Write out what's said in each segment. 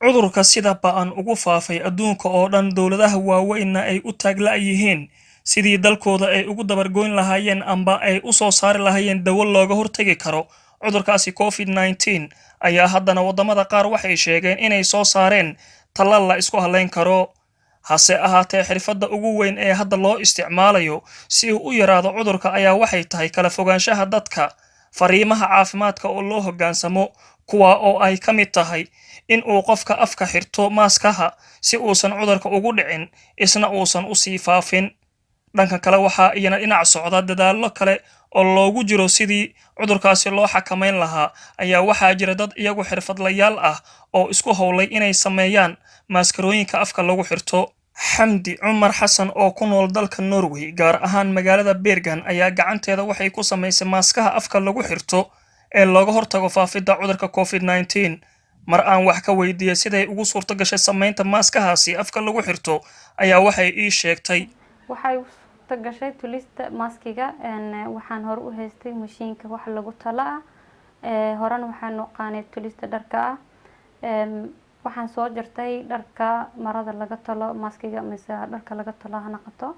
Cudurka sida ba'an ugu faafay adduunka oo dhan, dowladaha waaweynna ay u taag la'yihiin sidii dalkooda ay ugu dabargoyn lahaayeen amba ay u soo saari lahaayeen dawo looga hortagi karo cudurkaasi COVID-19, ayaa haddana waddamada qaar waxay sheegeen inay soo saareen tallaal la isku halayn karo. Hase ahaatee, xirfadda ugu weyn ee hadda loo isticmaalayo si uu u yaraado cudurka ayaa waxay tahay kala fogaanshaha dadka, fariimaha caafimaadka oo loo hoggaansamo, kuwa oo ay ka mid tahay in uu qofka afka xirto maaskaha si uusan cudurka ugu dhicin, isna uusan u sii faafin. Dhanka kale, waxaa iyana dhinac socda dadaallo kale oo loogu jiro sidii cudurkaasi loo xakamayn lahaa. Ayaa waxaa jira dad iyagu xirfadlayaal ah oo isku howlay inay sameeyaan maaskarooyinka afka lagu xirto. Xamdi Cumar Xasan oo ku nool dalka Norway, gaar ahaan magaalada Bergen, ayaa gacanteeda waxay ku samaysay maaskaha afka lagu xirto ee looga hortago faafidda cudurka COVID-19. Mar aan wax ka weydiiyey siday ugu suurto gashay samaynta maaskahaasi afka lagu xirto, ayaa waxay ii sheegtay: Waxay u suurta gashay tulista maskiga, waxaan hore u haystay mashiinka wax lagu tala ah, horena waxaan u qaanay tulista dharka ah. Waxaan soo jartay dharka marada laga talo maskiga mise dharka laga talo ha noqoto.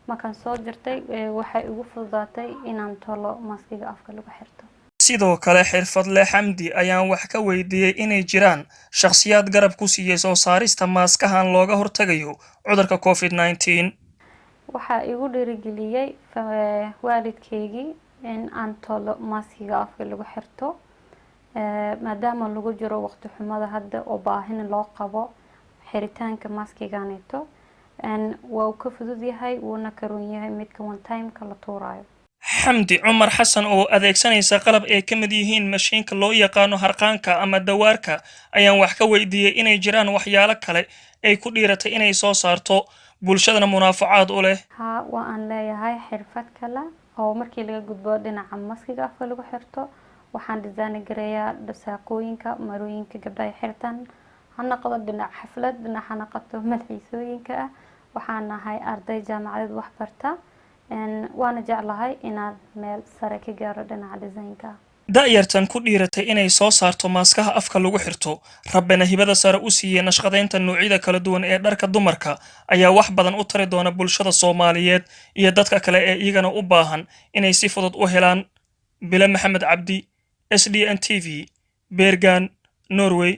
Markaan soo jartay, waxay igu fududaatay inaan tolo maskiga afka lagu xirto. Sidoo kale, xirfadle Xamdi ayaan wax ka weydiiyey inay jiraan shakhsiyaad garab ku siiyey soo saarista maaskahan looga hortagayo cudurka COVID-19. Waxaa igu dhiirigeliyey waalidkeygii in aan tolo maskiga afka lagu xirto, maadaama lagu jiro waqti xumada hadda oo baahina loo qabo xiritaanka maskiganeeto. Waa uu ka fudud yahay, wuuna ka run yahay midka one time-ka la tuuraayo. Xamdi Cumar Xasan oo adeegsanaysa qalab ay ka mid yihiin mashiinka loo yaqaano harqaanka ama dawaarka ayaan wax ka weydiiyey inay jiraan waxyaalo kale ay ku dhiiratay inay soo saarto, bulshadana munaafacaad u leh. Haa, waa aan leeyahay xirfad kale oo markii laga gudbo dhinaca maskiga afka lagu xirto. Waxaan design gareeyaa saakooyinka, marooyinka gabdhaha ay xirtaan, ha noqdo dhinac xaflad, dhinac ha noqoto malxiisooyinka ah. Waxaan nahay arday jaamacadeed wax barta, waana jeclahay inaan meel sare ka gaaro dhinaca design-ka. Da'yartan ku dhiiratay inay soo saarto maaskaha afka lagu xirto, Rabbina hibada sare u siiyey nashqadaynta noocyada kala duwan ee dharka dumarka, ayaa wax badan u tari doona bulshada Soomaaliyeed iyo dadka kale ee iyagana u baahan inay si fudud u helaan. Bile Maxamed Cabdi, SDN TV, Bergen, Norway.